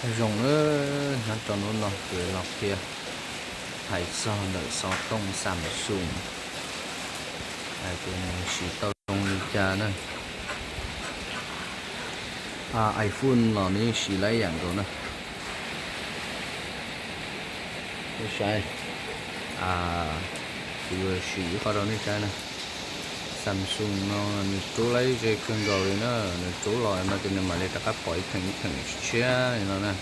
Zoo na, nyob rau hnub no kuv los qhia hais txog ntawm xov tooj Samsung hais tias nws siv tau zoo li cas na. iPhone los nws yeej siv lawm ib yam nkaus na. Nej saib, kuv yuav sim ib qho rau nej saib na. Samsung no nws rub lawm ze kawg nkaus li na, nws rub los no ces nws mam li rov qab pom ib theem ib theem tshiab li no na.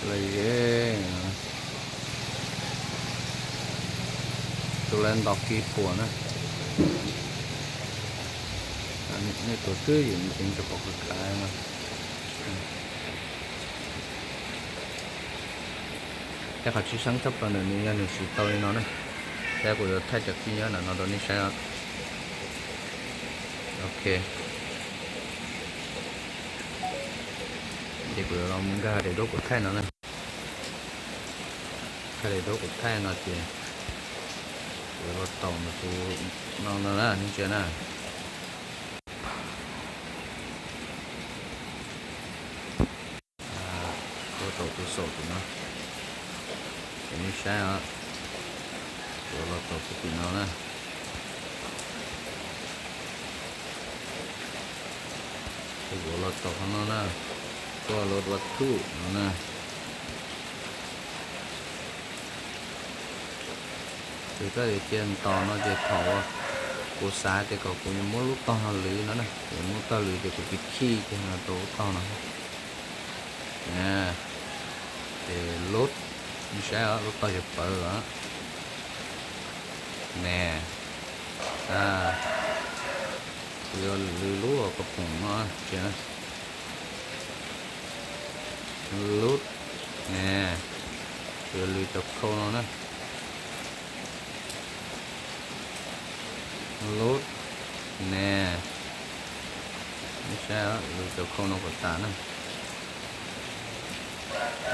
Lawm ze, rub lawm nto kib puas na. Nej tuav twj ywm ces tsis pom qhov khav no. Tej qhov tshwj xeeb tshaj plaws ntawm nws yog nws siv tau li no na. Thiab kuv yuav thaij cov kib nyob ntawm no rau nej saib os. Ok, ces kuv yuav los mus nkag daim duab kuv thaij no na. Nkag daim duab kuv thaij no ces kuv yuav los taus ntawm tus no no na, nej ntsia na. Kuv los taus tus saum tim no, ces nej saib os, kuv los taus tus tim no na. Ces kuv los taus qhov no na, kuv los ua thuj no na. Ces koj cia ntos no ces thaum kuv xav tias kom kuv yuav muab lub tog no lwv no na, kuv muab tog lwv ces kuv cia khij kiag no rau lub tog no. Ces lub, nej saib os, lub tog yuav pawv os. Ne, kuv yuav lwv lub uas koj pum no, tsis, lub, ne, kuv yuav lwv cov khau no na. Lub, ne, nej saib, lwv cov khau no kom tas na.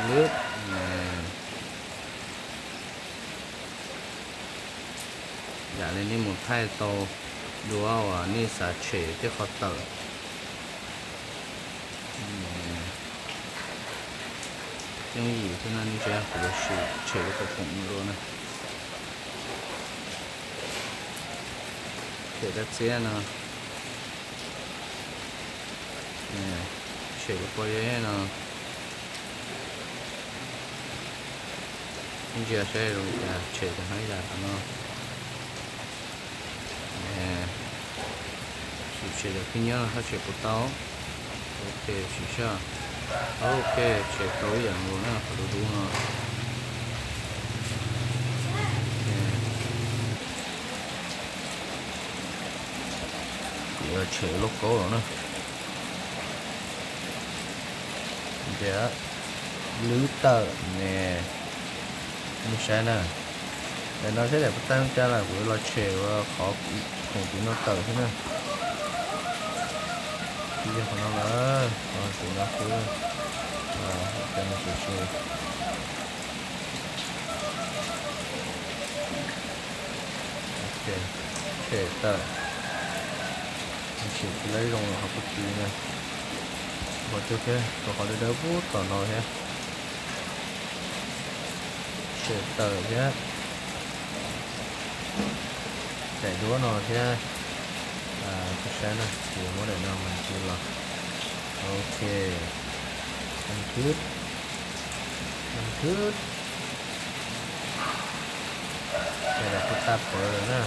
Lub, ne, yam li nej mus thaij tau duab uas nej xav tshem tej qhov tawm. Yooj yim thiab no, nej saib, kuv yuav tshem lub koj pum no dua na. Tshem dab txiab no, tshem lub pob zeb no. Ib ntsia saib zoo li cas, tshem tau hnav yam qhov no. Sim tshem cov khib nyiab no saib tshem puas tau. Ok, sim saib. Ok, tshem tau ib yam nkaus na, qhov dub dub no. Kuv yuav tshem lub kaub los na. Ntiav, lwv tawm ne, nej saib na. Daim no thiab daim puas tag cas lawm, kuv yuav los tshem ua qhov khoom tim no tawm xwb na. Tsis yog qhov no lawm, qhov tim no xwb. Cov no tsis, tsis. Ok, tshem tawm. Tshem tsis lawv zoo los qhov pub tsis na. Qhov cuag thiab, rau qhov dawb dawb pub tom no thiab. Tshem tawm thiab. Daim duab no thiab. Kuv saib na, kuv muab daim no mus ntxiv los. Ok. Ntwb, ntwb. Daim puas tag pawv lawm na.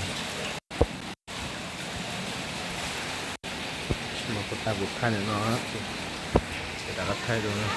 Mas puas tag kuv thaij ntawm no, ces rov qab thaij dua na.